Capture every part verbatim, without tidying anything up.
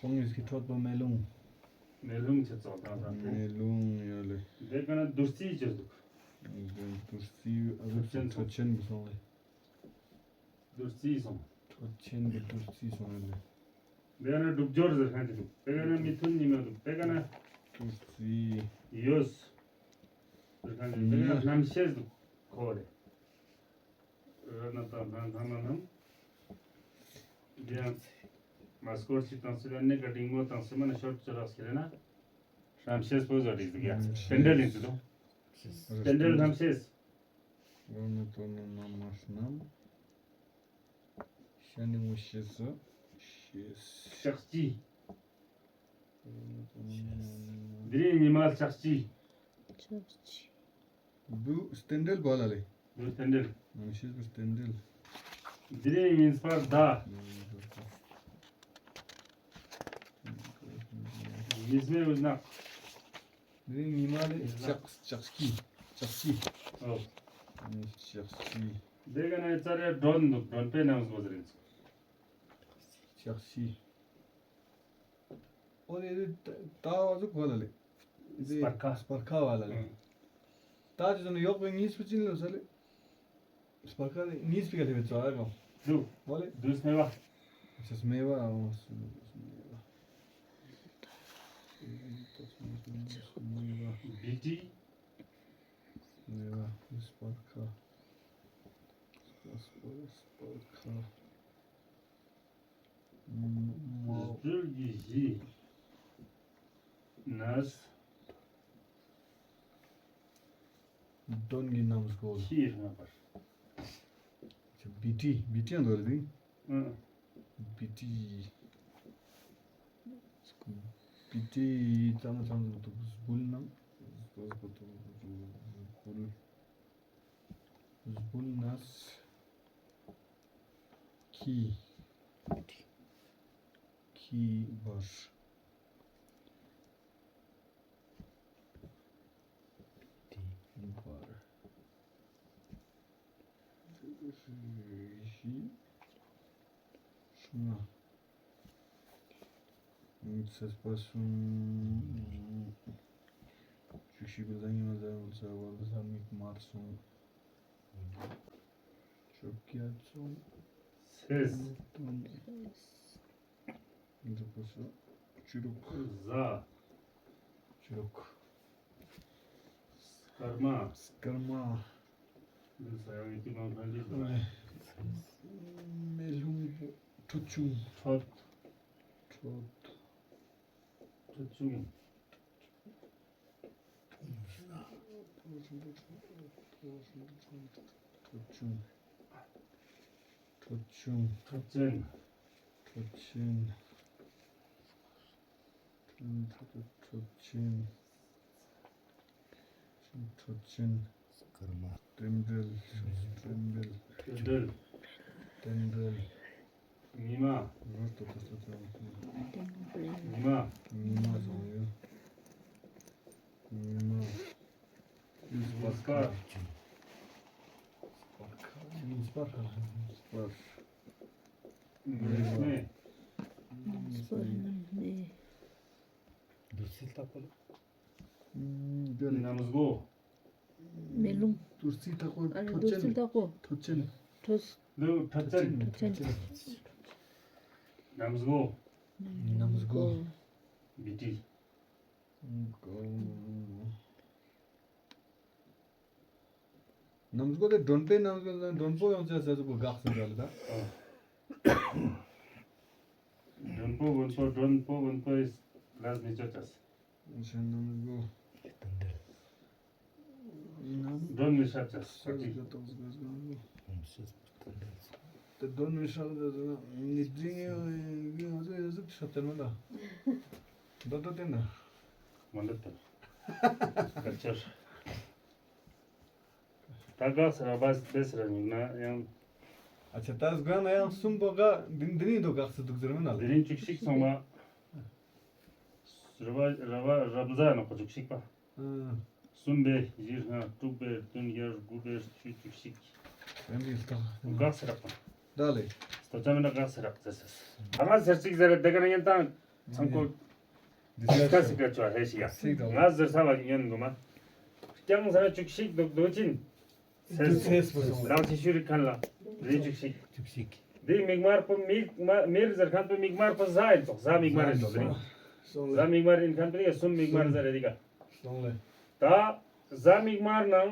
ཁོང་གཉིས་ཀྱི་འཕྲོད་པ་མེ་རླུང་། མེ་རླུང་ཆེ་ཙོག་དང་དང་དེ། མེ་རླུང་ཡོད་ལེ། དེ་ག་ན་བདུད་རྩི་ཅེས་འདུག་བདུད་རྩི་ཨ་ཟུག་འཕྲོད་ཆེན་གྱི་སོང་ལེ། བདུད་རྩི་སོང་། འཕྲོད་ཆེན་གྱི་བདུད་རྩི་སོང་ཡོད་ལེ། དེ་ག་ན་སྒྲུབ་སྦྱོར་ཟེར་མཁན་ཅིག་འདུག་དེ་ག་ན་མི་མཐུན་ཉི་མ་འདུག་དེ་ག་ན་བདུད་རྩི་ཡོད་ཟེར་མཁན་ཅིག་དེ་ག་ན་རྣམ་ཤེས་འདུག་ཁོ་རེ། ར་ན་དང་ཐང་ཐང་ན་ནམ། འདི་ཡང་མ་སྐོར་ཞིག་དང་སྲིད་ལ་ནི་ག་འབྲིང་མོ་དང་སྲིད་མ་ནི་ཤོར་ཅི་རག་ཟེར་ན། རྣམ་ཤེས་པོ་ཟོ་རིག་ཟིག་ཡ། རྣམ་ཤེས། རྟེན་འབྲེལ་ཡིན་ཚུལ་དང་། རྟེན་འབྲེལ་རྣམ་ཤེས། ར་ན་དང་ན་ནམ་མ་སྣམ། ཤ་ནི་མོ་ཤེས་སོ། ཤེས། ཤག་ཅི། འདི་རིང་ཉི་མ་ལྕགས་སྤྱི། ལྕགས་སྤྱི། བུ་རྟེན་འབྲེལ་བ་ལ་ལས། བུ་རྟེན་འབྲེལ། ནམ་ཤེས་བུ་རྟེན་འབྲེལ། འདི་རིང་ཉིན་སྤར་ཟླ། ཉིན་སྨེ་བུ་ནག་འདི་རིང་ཉི་མ་ལས་ལྕགས་ལྕགས་སྤྱི། ལྕགས་སྤྱི། ཨོ། ལྕགས་སྤྱི། འདི་ག་ནས་ཙ་རེ་སྒྲོན་འདུག་སྒྲོན་པའི་རྣམ་བཟོ་ཟེར་ཡིན། ལྕགས་སྤྱི། ཨོ་ནི་རི་ད་བ་ཟུག་གོ་ལ་ལེ། སྤར་ཁ། སྤར་ཁ་བ་ལ་ལེ། ད་ཅི་ཟེར་ན་ཡོག་པའི་གཉིས་པོ་ཅི་ལ་ཟེར་ལེ། སྤར་ཁ་ལེ་གཉིས་པའི་ག་ལེ་བའི་ཙོ་ཨ་གོ། དུ། ཨོ་ལེ། དུ་སྨེ་བ། ཅི་སྨེ་བ་ཨོ་སྨེ་བ། སྨེ་བ། བི་ཏི། སྨེ་བ་སྤར་ཁ། སྤར་སྤར་ཁ། མོ། སྦྲུལ་གྱི་གཞི། ནས། སྒྲོན་གྱི་རྣམ་སྒོ། ཤིའི་སྔ་པར། བི་ཏི། བི་ཏི་ཡང་འདོད་རེད། ཨང་། བི་ཏི། བི་ཏི་ཙམ་ཙམ་དུ་སྦུལ་རྣམས། སྦུལ། སྦུལ་ནས། ཁྱི། ཁྱི་འབར། ཁྱི་འབར། ཤི། ཤུ་ང་། ཚེས་པ་གསུམ། བཅུ་བཞི་པའི་ལ་ཉི་མ་ལ་ཡང་ཚེ་བ་ལ་ལྷ་མིག་དམར་སོང་། བཅོ་བརྒྱད་སོང་། ཚེས། སྟོན། འདི་པོ་སོ། བཅུ་དྲུག་གཟའ། བཅུ་དྲུག་སྐར་མ། སྐར་མ། འདི་ས་ཡང་ཡིན་གྱི་མང་ཐང་འདི་ས། མེ་རླུང་པོ། ཁྲོ་ཆུང་། ཁྲོ། ཁྲོ། ཁྲོ་ཆུང་། ཁྲོ་ཆུང་། ཁྲོ་ཆུང་། ཁྲོ་ཆེན། ཁྲོ་ཆེན། ཁྲོ་ཆེན། ཁྲོ་ཆེན། སྐར་མ། རྟེན་འབྲེལ། རྟེན་འབྲེལ། རྟེན་འབྲེལ། རྟེན་འབྲེལ། ཉི་མ། ངོ་ཏོ་ཏོ་ཏོ་ཏོ། རྟེན་འབྲེལ། ཉི་མ། ཉི་མ་བཟང་ཡོད། ཉི་མ། ཉིན་སྤར། ཉིན་སྤར། ཉིན་སྤར། ཉིན་སྨེ། ཉིན་སྤར་ཉིན་སྨེ། བདུད་རྩི་ལྟ་བུ་ལ། ཨུམ། རྣམ་སྒོ། མེ་རླུང་། བདུད་རྩི་ལྟ་བུ། ཨ་རེ། ཁྲོ་བདུད་རྩི་ཆེན། ལྟ་བུ། ཁྲོ་ཆེན། ཁྲོ། འདི་ཁྲོ་ཆེན། ཁྲོ་ཆེན། རྣམ་སྒོ། རྣམ་སྒོ། བི་ཏི། རྣམ་སྒོ་དེ་སྒྲོན་པའི་རྣམ་སྒོ་ལ་སྒྲོན་པོ་ཡོང་ཚེ་ཟེར་ཟུག་གི་དགག་ཟིན་འདྲ་ལ་ད། སྒྲོན་པོ་བོན་པོ། སྒྲོན་པོ་བོན་པོ་ཡིས་ལ་མི་ཆོད་ཅས། ཆེན་རྣམ་སྒོ། རྣམ། སྒྲོན་མི་ཤར་ཅས་ས་ཀི། ད་སྒྲོན་མི་ཤར་ཅས་ན་ངེས་འབྲིང་ཡང་ང་ཚོ་ཡོད་ཟིག་ཤོད་དེ་མིན་ད། འདོད་འདོད་དེ་ན། མ་འདོད་དེ་ན། སྐར་ཆར། ད་དགག་ཟེར་ར་བ་སྦེ་ཟེར་ར་ཉུག་ན་ཡང་། ཨ་ཆ་ད་དགག་ན་ཡང་གསུམ་པོ་ག་འདི་འདི་ནས་འདུག་དགག་ཟེར་འདུག་ཟེར་མིན་ན་ལེ། འདི་རིང་བཅུ་གཅིག་སོང་བ། ར་བ་ར་བ་རབ་ཟ་ནོག་པ་བཅུ་གཅིག་པ། ཨང་། གསུམ་པའི་བཞི་ལྔ། དྲུག་པའི་བདུན་བརྒྱད། དགུ་པའི་བཅུ། བཅུ་གཅིག་དེ་འདི་ལྟ། དགག་ཟེར་ར་པ། ད་ལེ། དོ་ཚང་མི་འདྲ་ག་ཟེར་རག་ཟེར་ཟེར། ཨ་ང་ཟེར་གཅིག་ཟེར་རེད་དེ་ག་ན་ཡན་དང་ཚང་ཁོ། འདི་ཀ་སི་ཀ་ཅོ་ཧེ་ཤི་ཡ། ང་ཟེར་ས་བ་ཡོན་གོ་མ། རྐྱང་ས་ན་བཅུ་གཅིག་འདུག་འདུག་ཅིན། ཚེས་ཚེས་པོ་སོང་ལ། རང་ཆེ་ཤོས་རིག་མཁན་ལ་རིན་བཅུ་གཅིག་བཅུ་གཅིག་འདི་མིག་དམར་པོ་མིག་དམར་མིར་ཟེར་མཁན་པོ་མིག་དམར་པོ་ཟ་ཡིན་ཙོག་ཟ་མིག་དམར་ཡིན་ཙོག་འདི་རིང་། སོང་ལ། ཟ་མིག་དམར་ཡིན་མཁན་པོ་ཡ་གསུམ་མིག་དམར་ཟ་རེད་འདི་ག་སོང་ལ། ད་ཟ་མིག་དམར་ནང་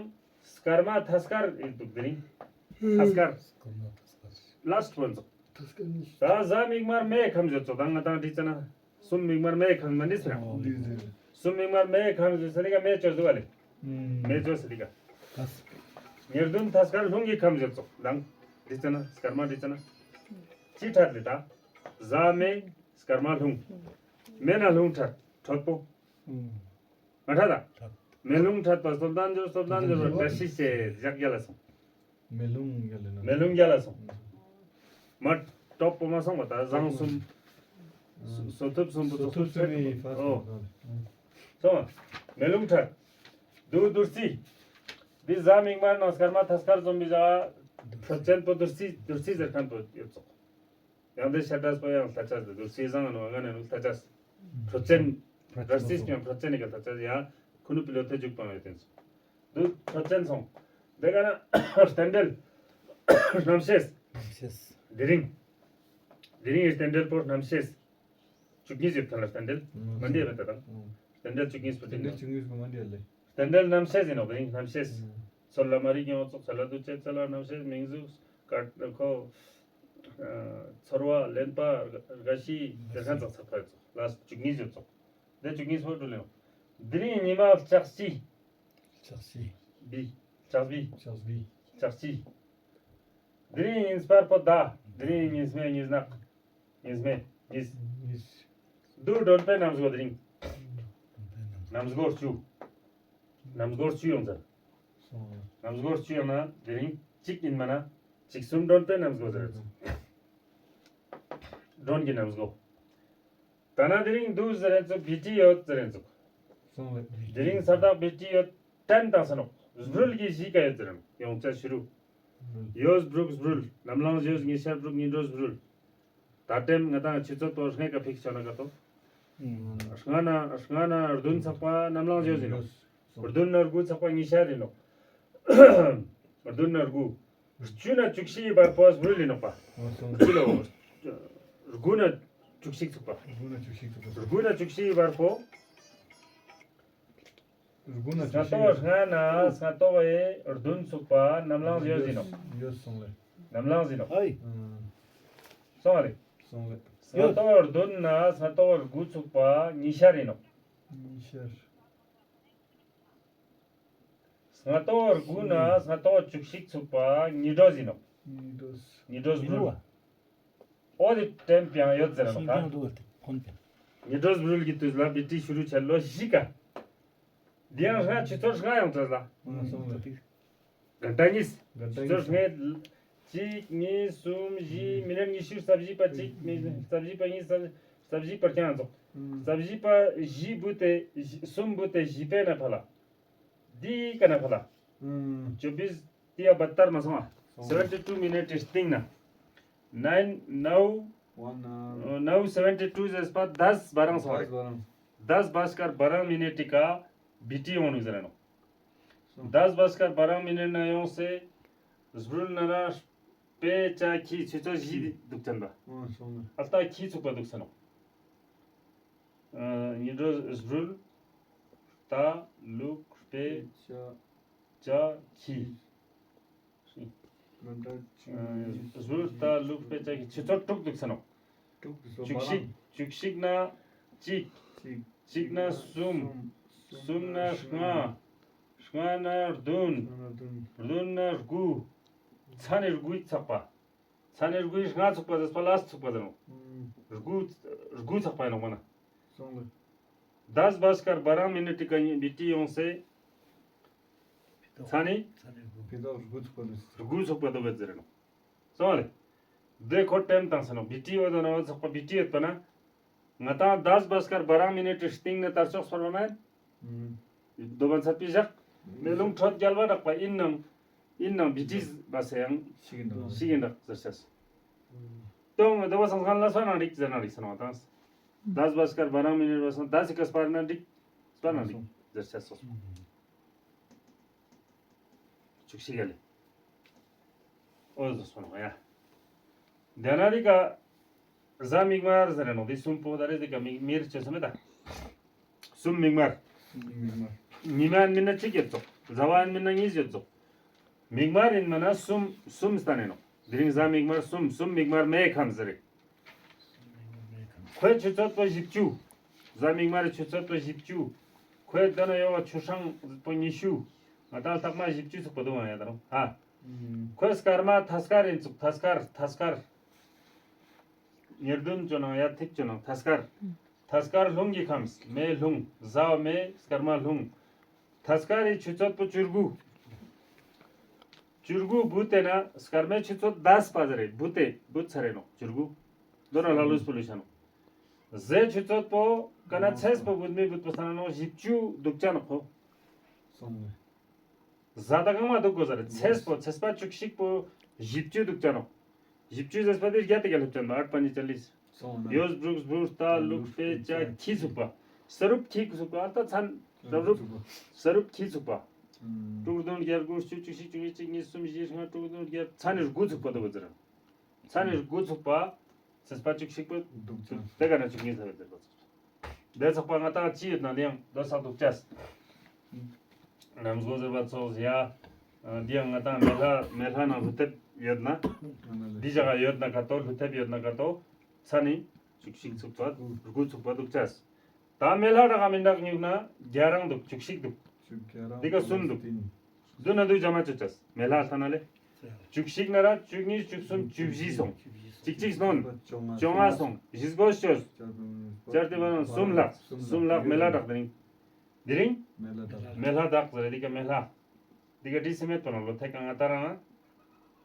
སྐར་མ་ཐ་སྐར་ཡིན་འདུག་འདི་རིང་། ཐ་སྐར། སྐར་མ་ཐ་སྐར། ལཱསྟ་པོ་ཡིན་ཙོག་ཐ་སྐར་ནི། ད་ཟ་མིག་དམར་མེ་ཁམས་ཡོད་ཙོག་ད་ང་དང་བྲིས་ཙ་ན། གསུམ་མིག་དམར་མེ་ཁམས་མ་ནི་ཟེར། འདི་ཟེར། གསུམ་མིག་དམར་མེ་ཁམས་ཟེར་ས་ནི་ག་མེ་ཅོ་ཟུ་བ་ལེ། མེ་ཅོ་ཟེར་ནི་ག་ཉེར་བདུན་ཐ་སྐར་རླུང་གི་ཁམས་ཡོད་ཙོག་དང་། འདི་ཙ་ན་སྐར་མ་འདི་ཙ་ན། ཅི་ཁྲ་ལེ་ད། ཟ་མེ། སྐར་མ་རླུང་། མེ་ན་རླུང་ཁྲ་ཁྲོད་པོ། མ་ཁྲ་ད། མེ་རླུང་ཁྲ་པ་སོལ་དང་འབྱོར་སོལ་དང་འབྱོར་བ་བཀྲ་ཤིས་ཆེ་ཞག་རྒྱ་ལ་སོང་། མེ་རླུང་རྒྱ་ལ་ན། མེ་རླུང་རྒྱ་ལ་སོང་། མ་གྲོགས་པོ་མ་སོང་བ་ད་བཟང་གསུམ། སོ་ཐུབ་གསུམ་པོ་སོ་ཐུབ་གསུམ་པའི་ཕ་ཨོ། སོང་། མེ་རླུང་ཁྲ། དུ་བདུད་རྩི། འདི་ཟ་མིག་དམར་ནང་སྐར་མ་ཐ་སྐར་འཛོམས་པའི་ཟ། ཁྲོ་ཅན་པོ་བདུད་རྩི་བདུད་རྩི་ཟེར་མཁན་པོ་ཡོད་ཙོག་ཡང་དེ་ཤ་ཏྲས་པོ་ཡང་ལྷ་ཆས་དེ་བདུད་རྩི་བཟང་ནོ་ང་ནས་ནུ་ལྷ་ཆས། ཁྲོ་ཅན། བདུད་རྩི་ཀྱང་ཁྲོ་ཅན་ནི་ག་ལྷ་ཆས་ཡང་ཁུ་ནུ་པི་ལོ་ཐེ་འཇུག་པང་ཡོད་དེ་ཚོ། འདུ་ཁྲོ་ཅན་སོང་། དེ་ག་ན་རྟེན་འབྲེལ། རྣམ་ཤེས། རྣམ་ཤེས། དེ་རིང་། དེ་རིང་རྟེན་འབྲེལ་པོ་རྣམ་ཤེས། བཅུ་གཉིས་ཡོད་ཐལ་ལ་རྟེན་འབྲེལ། མ་འདི་ཡོད་ད་དང་། རྟེན་འབྲེལ་བཅུ་གཉིས་པོ་དེ་རྟེན་འབྲེལ་བཅུ་གཉིས་པོ་མ་འདི་ཡོད་ལེ། རྟེན་འབྲེལ་རྣམ་ཤེས་ཡིན་ནོ་དེ་རིང་རྣམ་ཤེས། ཚོར་ལ་མ་རིག་ཡོང་ཙོག་ཚ་ལ་དུ་ཅེ་ཚ་ལ་རྣམ་ཤེས་མིང་གཟུགས། ཀ་ཁོ། ཚོར་བ་ལེན་པ་རྒ་ཤི་དེ་ཁ་ཙག་ཚག་ཁ་ཙོག་ལ་བཅུ་གཉིས་ཡོད་ཙོག་དེ་བཅུ་གཉིས་པོ་འགྲུལ་ཡོང་། དེ་རིང་ཉི་མ་ལྕགས་ཀྱི། ལྕགས་ཀྱི། བི། ལྕགས་བི། ལྕགས་བི། ལྕགས་ཀྱི། དེ་རིང་ཉིན་སྤར་པོ་ད། དེ་རིང་ཉིན་སྨད་ཉིན་ནག་ཉིན་སྨད་ཉིན། ཉིན། འདུ་སྒྲོན་པའི་གནམ་སྒོ་དེ་རིང་། གནམ་སྒོ་བཅུ། གནམ་སྒོ་བཅུ་ཡོང་ཚར། གནམ་སྒོ་བཅུ་ཡོང་ན་དེ་རིང་གཅིག་ཡིན་མ་ན་གཅིག་གསུམ་སྒྲོན་པའི་གནམ་སྒོ་ཟེར། སྒྲོན་གྱི་གནམ་སྒོ། ད་ན་དེ་རིང་འདུག་ཟེར་ཚོ་བི་ཏི་ཡོད་ཟེར་ཚོ། སོང་བས། དེ་རིང་ས་ཐག་བི་ཏི་ཡོད་ཏན་དང་ས་ནོག་སྦྲུལ་གྱི་གཞིས་ཀ་ཡོད་ཟེར་ཡོང་ཆ་ཤི་རུ། ཡོས་སྦྲུག་སྦྲུལ། ལམ་ལངས་ཡོས་ཉི་ཤར་སྦྲུག་ཉི་འགྲོ་སྦྲུལ། ད་ལྟེམ་ང་དང་ཆུ་ཚོད་དོ་སྔས་ཀ་ཕིག་ཆོ་ན་ཀ་ཏོ། ལྔ་ན་ལྔ་ན་བདུན་ཚགས་པ་ལམ་ལངས་ཡོས་ཡིན་ནོག་བདུན་ན་དགུ་ཚགས་པ་ཉི་ཤར་ཡིན་ནོག་བདུན་ན་དགུ། བཅུ་ན་བཅུ་གཅིག་བར་པོ་སྦྲུལ་ཡིན་ནོག་པ། ཨོ་སོང་། བཅུ་ལོ། དགུ་ན་བཅུ་གཅིག་ཚུགས་པ། དགུ་ན་བཅུ་གཅིག་ཚུགས་པ། དགུ་ན་བཅུ་གཅིག་བར་པོ། དགུ་ན་བཅུ་གཅིག་སྔ་ཏོག་སྔ་ན་སྔ་ཏོག་ཨེ་བདུན་ཚུགས་པ་ནམ་ལངས་ཡོད་ཟིན་ནོག་ཡོད་སོང་ལེ། ནམ་ལངས་ཟིན་ནོག་ཨའི། སོང་ཨ་ལེ། སོང་ལེ། སྔ་ཏོག་བདུན་ན་སྔ་ཏོག་དགུ་ཚུགས་པ་ཉི་ཤར་ཡིན་ནོག་ཉི་ཤར། སྔ་ཏོག་དགུ་ན་སྔ་ཏོག་བཅུ་གཅིག་ཚུགས་པ་ཉི་འགྲོ་ཟིན་ནོག་ཉི་འགྲོ། ཉི་འགྲོ་སྦྲུལ། ཨོ་དེ་དྲན་པའང་ཡོད་ཟེར་ནོག་ད། ཉི་འགྲོ་སྦྲུལ་གྱི་དུས་ལ་བི་ཏི་ཤུ་རུ་ཆ་ལོ་བཞི་ཀ། འདི་ཡང་སྔ་ཆུ་ཚོད་ལྔ་ཡང་བྲལ་ལ། ཨ་སོང་ལེ། ག་ད་གཉིས། ག་ད་ཆུ་ཚོད་གཉིས། ལྔ། གཅིག་གཉིས་གསུམ་བཞི་མི་ནར་ཉི་ཤུ་རྩ་བཞི་པ་གཅིག་མི་རྩ་བཞི་པ་གཉིས་རྩ་རྩ་བཞི་པ་རྐྱང་ཚོགས། རྩ་བཞི་པ་བཞི་བུ་དེ་བཞི་གསུམ་བུ་དེ་བཞི་པའི་ན་ཕ་ལ། འདི་ཀ་ན་ཕ་ལ། ཨུམ། ཅོ་བིས་ཏི་ཡ་བ་ཏར་མ་སོང་ཨ། སོང་། སེ་ཝན་ཊི་ཊུ་མི་ནེ་ཊི་སྟིང་ན། ནའིན་ནའུ། ཝན་ཨ། ནའུ་སེ་ཝན་ཊི་ཊུ་ཟེར་པ་དཱས་བ་རང་སོང་ཨ། དཱས་བ་རང་། དཱས་བ་སྐར་བ་རང་མི་ནེ་ཊི་ཀ་བི་ཏི་ཡོང་ནུག་ཟེར་ནོག་སོང་། དཱས་བ་སྐར་བ་རང་མི་ནེ་ཊི་ན་ཡོང་སེ། སྦྲུལ་ན་ར། པེ་ཅ་ཁྱི་ཆུ་ཚོད་བཞི་འདུག་ཐོན་པ། ཨ་སོང་ཨ། ཨ་ལྟ་ཁྱི་ཚུགས་པ་འདུག་ས་ནོག་ཨ་ཉི་འགྲོ་སྦྲུལ། རྟ། ལུག་པེ། ཅ། ཅ། ཁྱི། ཨ་སྦྲུལ་རྟ་ལུག་པེ་ཅ་ཁྱི་ཆུ་ཚོད་དྲུག་འདུག་ས་ནོག་དྲུག་འདུག་སོ། བཅུ་གཅིག་བཅུ་གཅིག་ན་གཅིག་གཅིག་གཅིག་ན་གསུམ། གསུམ་ན་ལྔ། ལྔ་ན་བདུན། བདུན་ན་དགུ། ཚ་ནི་དགུའི་ཚགས་པ། ཚ་ནི་དགུའི་ལྔ་ཚུགས་པ་ཟེར་པ་ལ་ཚུགས་པ་ཟེར་ནོག་དགུ། དགུ་ཚགས་པ་ཡིན་ནོག་མ་ན། སོང་ལེ། དཱས་བ་སྐར་བ་རང་མི་ནེ་ཊི་ཀ་བི་ཏི་ཡོང་སེ། ཚ་ནི། ཚ་ནི་དགུ། བི་ཏི་དགུ་ཚུགས་པ་ལ། དགུ་ཚུགས་པ་འདུག་ག་ཟེར་ནོག་སོང་ལེ། དེ་ཁོ་ཊེམ་བཏང་ས་ནོག་བི་ཏི་ཡོད་ན་ཚགས་པ་བི་ཏི་ཡོད་པ་ན། ང་དང་དཱས་བ་སྐར་བ་རང་མི་ནེ་ཊི་སྟིང་ནས་དར་ལྕོག་སོར་བ་མེད། ཨུམ། དོ་བ་ཚ་པི་བཞག་མེ་རླུང་ཁྲོད་རྒྱལ་བ་རག་པ་ཡིན་ནང་། ཡིན་ནང་བི་ཏི་བ་སེ་ཡང་། ཤིག་ཡིན་འདུག་ཤིག་ཡིན་འདུག་ཟེར་ཤེས། ཨུམ། དོན་ངོ་དེ་བ་སང་སང་ལ་སྤར་ན་འགྲིག་ཟེར་ན་འགྲིག་ཟེར་ནོ་དང་། ད་སྦ་སྐར་བ་རང་མི་ནེར་བ་སང་ད་སི་ཀ་སྤར་ན་འགྲིག་སྤར་ན་འགྲིག་ཟེར་ཆ་སོ། ཅུག་ཤི་ག་ལེ། ཨོ་ཟོ་སོ་ནོ་ཡ། དེ་ན་རི་ཀ་གཟའ་མིག་དམར་ཟེར་ནོ་དེ་གསུམ་པོ་ད་རེ་དེ་ཀ་མིག་མིར་ཆེ་སོ་མེ་ད། གསུམ་མིག་དམར། ཉི་མ་ཡིན་མིན་ན་གཅིག་ཡོད་ཙོག་གཟའ་བ་ཡིན་མིན་ན་གཉིས་ཡོད་ཙོག་མིག་དམར་ཡིན་མིན་ན་གསུམ་གསུམ་སྟན་ནོ། དེ་རིང་གཟའ་མིག་དམར་གསུམ་གསུམ་མིག་དམར་མེ་ཁམས་ཟེར་རེད། ཁོའི་ཆུ་ཚོད་པོ་བཞི་བཅུ། གཟའ་མིག་དམར་ཆུ་ཚོད་པོ་བཞི་བཅུ། ཁོའི་དོན་ཡོ་བ་ཆུ་སྲང་པོ་ཉི་ཤུ། ང་ད་ལྷག་མ་བཞི་བཅུ་ཚུགས་པ་འདུག་ཨང་ཡ་ད་རུང་ཧ། ཁོའི་སྐར་མ་ཐ་སྐར་ཡིན་ཚུགས་ཐ་སྐར་ཐ་སྐར། ཉེར་བདུན་ཅོ་ནང་ཡ་ཐིག་ཅོ་ནང་ཐ་སྐར། ཐ་སྐར་རླུང་གི་ཁམས་མེ་རླུང་གཟའ་མེ་སྐར་མ་རླུང་། ཐ་སྐར་རི་ཆུ་ཚོད་པོ་བཅུ་དགུ། བཅུ་དགུ་བུ་དེ་ན་སྐར་མའི་ཆུ་ཚོད་དཱས་པ་ཟེར་རེད། བུ་དེ་བུ་ཚར་རེ་ནོ་བཅུ་དགུ། མདོར་ན་ལ་ལུས་པོ་ལུས་ཤ་ནོ། གཟའི་ཆུ་ཚོད་པོ་ཀ་ན་ཚེས་པོ་བུད་མེད་བུད་པོ་ས་ན་ནོ་བཞི་བཅུ་འདུག་ཅ་ནོ་ཁོ། གཟའ་ད་གང་མ་འདུག་གོ་ཟེར་རེད། ཚེས་པོ་ཚེས་པ་བཅུ་གཅིག་པོ་བཞི་བཅུ་འདུག་ཅ་ནོ། བཞི་བཅུ་ཟེར་པ་དེ་བརྒྱ་དེ་བརྒྱ་སླེབས་ཅ་ནོ་ཨར་པ་ཉི་ཅ་ལིས། ཡོས་བྲུག་བྲུ་རྟ་ལུག་དཔེ་ཅ་ཁྱི་ཚུགས་པ། ས་རུབ་ཁྱི་ཚུགས་པ་ཨ་ད་ཚན། ས་རུབ་ས་རུབ་ཁྱི་ཚུགས་པ། དྲུག་བདུན་བརྒྱད་དགུ་བཅུ་བཅུ་གཅིག་བཅུ་གཉིས་གཅིག་གཉིས་གསུམ་བཞི་ལྔ་དྲུག་བདུན་བརྒྱད་ཚན་ནི་དགུ་ཚུགས་པ་འདུག་གོ་ཟེར། ཚན་ནི་དགུ་ཚུགས་པ། ཚེས་པ་བཅུ་གཅིག་པ། དེ་ག་ན་བཅུ་གཉིས་ཚར་བའི་ཚེས་པ་ཚུགས། དེ་ཚོགས་པ་ང་ཏང་ཅི་ཡོད་ན་ལེང་དོ་སག་དུག་ཅས། ནམ་སྒོ་ཟེར་བ་ཚོགས་ཡ། འདི་ཡང་ང་ཏང་མེ་ལྷ་མེ་ལྷ་ནང་ལྷུ་ཐེབས་ཡོད་ན། འདི་ཞག་ཡོད་ན་ཁ་ཏོ་ལྷུ་ཐེབས་ཡོད་ན་ཁ་ཏོ། ཚ་ནི་བཅུ་གཅིག་ཚུགས་པ་དགུ་ཚུགས་པ་དུག་ཅས། ད་མེ་ལྷ་དྲག་མི་དྲག་ཉུག་ན་རྒྱ་རང་དུག་བཅུ་གཅིག་དུག་འདི་ཀ་གསུམ་དུག་འདུ་ན་འདུ་ཇ་མ་ཅོ་ཅས་མེ་ལྷ་ལྷ་ན་ལེ། བཅུ་གཅིག་ན་ར་བཅུ་གཉིས་བཅུ་གསུམ་བཅུ་བཞི་སོང་། གཅིག་གཅིག་སྣོན། བཅོ་ལྔ་སོང་། བཞི་སྒོ་ཤོད། བཅར་ཏེ་བ་གསུམ་ལྷག་གསུམ་ལྷག་མེ་ལྷ་དྲག་དེ་རིང་། དེ་རིང་། མེ་ལྷ་དྲག་མེ་ལྷ་དྲག་ཟེར་དེ་ཀ་མེ་ལྷ། དེ་ཀ་བྲིས་སེ་མེད་པ་ན་ལོ་ཐད་ཀ་ང་ད་རང་ན།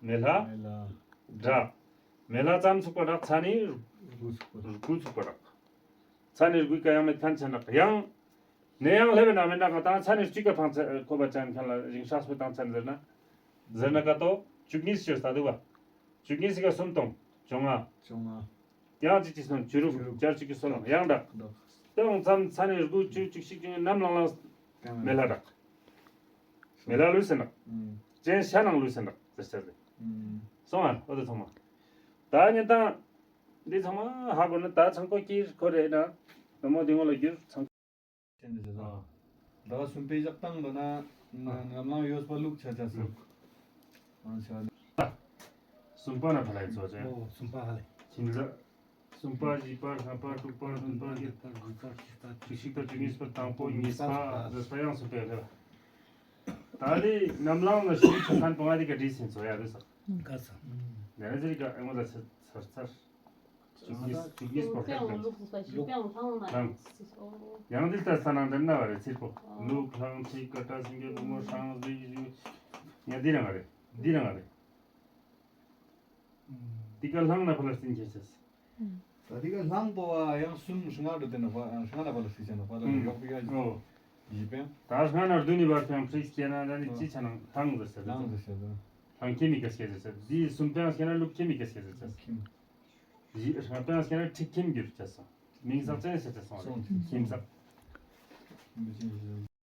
མེ་ལྷ། མེ་ལྷ། དྲག་མེ་ལྷ་ཙམ་ཚུགས་པ་དྲག་ཚ་ནི། དགུ་ཚུགས་པ་དྲག་ཚ་ནི་དགུའི་ཀ་ཡང་མེད་ཁན་ཆ་དྲག་ཡང་། ནས་ཡང་ལྷེ་བའི་ནང་མེད་ན་ང་ཏང་ཚ་ནི་གཅིག་ག་ཕང་ཚ་ཁོ་པ་ཅན་ཁན་ལ་རིང་ཤག་སྤེ་དང་ཚན་ཟེར་ན། ཟེར་ན་ཀ་ཏོ་བཅུ་གཉིས་ཤོད་ས་དུག་བ། བཅུ་གཉིས་ཀ་གསུམ་སྟོང་བཅོ་ལྔ། བཅོ་ལྔ། ཡང་གཅིག་གཅིག་སོང་བཅུ་དྲུག་བཅུ་དྲུག་བཅར་གཅིག་གི་སོ་ལང་ཡང་དྲག་དྲག་དེ་འོང་ཙམ་ཚ་ནི་དགུ་བཅུ་བཅུ་གཅིག་བཅུ་གཉིས་ནམ་ལང་ལང་། མེ་ལྷ་དྲག་མེ་ལྷ་ལུས་ཟེར་ན། ཅན་ཤ་ནང་ལུས་ཟེར་ན་ཟེར་ཟེར་རེད། སོང་ཨ་ཨོ་དེ་ཚང་མ། ད་ཉན་དང་། འདི་ཚང་མ་ཧ་གོ་ན་ད་ཚང་ཀོ་ཀིར་ཁོ་རེད་ན། ན་མོ་དེ་ངོ་ལ་རྒྱུར་ཚང་། ཅན་དེ་ཟེར་ཨ། ད་གསུམ་པའི་ཞག་དང་དོ་ན་ནམ་ལང་ཡོད་པ་ལུག་ཆ་ཆ་སུག་ཨང་ཆ། གསུམ་པ་ན་ཕ་ལ་ཡི་ཚོ་ཅན། ཨོ་གསུམ་པ་ཧ་ལེ། ཁྱིམ་ལ། གསུམ་པ་བཞི་པ་ལྔ་པ་དྲུག་པ་བདུན་པ་བརྒྱད་པ་དགུ་པ་བཅུ་པ་བཅུ་གཅིག་པ་བཅུ་གཉིས་པ་དང་པོ་གཉིས་པ་ཟེར་པ་ཡང་གསུམ་པའི་ལྷེ་བ། ད་ལི་ནམ་ལང་ན་ཤིང་ཆུ་ཁན་པོ་ང་དེ་ཀ་བྲིས་ཟིན་ཚོ་ཡ་རེད་ས། ཀ་ས། ནེ་ནེ་ཟེར་ཀ་ཨེ་མོ་ད་ཚར་ཚར། བཅུ་གཉིས་བཅུ་གཉིས་པོ་ཁ་ཁ་ལྷང་། ཡང་འདི་ལྟར་ས་ནང་འདྲེན་ན་བ་རེད་ཚིར་པོ། ལུག་ལྷང་ཚིག་ཀ་ཏྲ་སིང་གེ་བུ་མོ་ཧྲང་ཟིག་ཡ་འདི་རང་རེད་འདི་རང་རེད། འདི་ཀ་ལྷང་ན་ཕ་ལ་སྟིང་ཁྱེད་ཆེས། ད་འདི་ཀ་ལྷང་པོ་བ་ཡང་གསུམ་ཧྲི་ང་རུ་དེ་ན་ཧྲི་ང་ན་ཕ་ལ་སི་ཆེ་ན་ཕ་ལ་ཡོག་པི་ཡ་ཨོ། ཡི་པེན། ད་ཧྲི་ང་ན་རུ་དུ་ནི་བར་ཁྱང་ཕྲིག་སྐྱེ་ན་ད་ནི་ཅི་ཆ་ནང་ལྷང་ཟེར་ཟེར། ལྷང་ཟེར་ཟེར། ལྷང་ཁྱེ་མི་ཀ་སྐྱེ་ཟེར་ཟེར། འདི་གསུམ་པེན་སྐྱེ་ན་ལུག་ཁྱེ་མི་ཀ་སྐྱེ་ཟེར་ཟེར། ཁྱིམ། ཡི་ཧྲང་པེན་སྐྱེ་ན་ཁྲིག་ཁྱིམ་གྱུར་ཆ་སོང་། མིང་ཟག་ཅན་ཟེར་ཆ་སོང་། ཁྱིམ་ཟག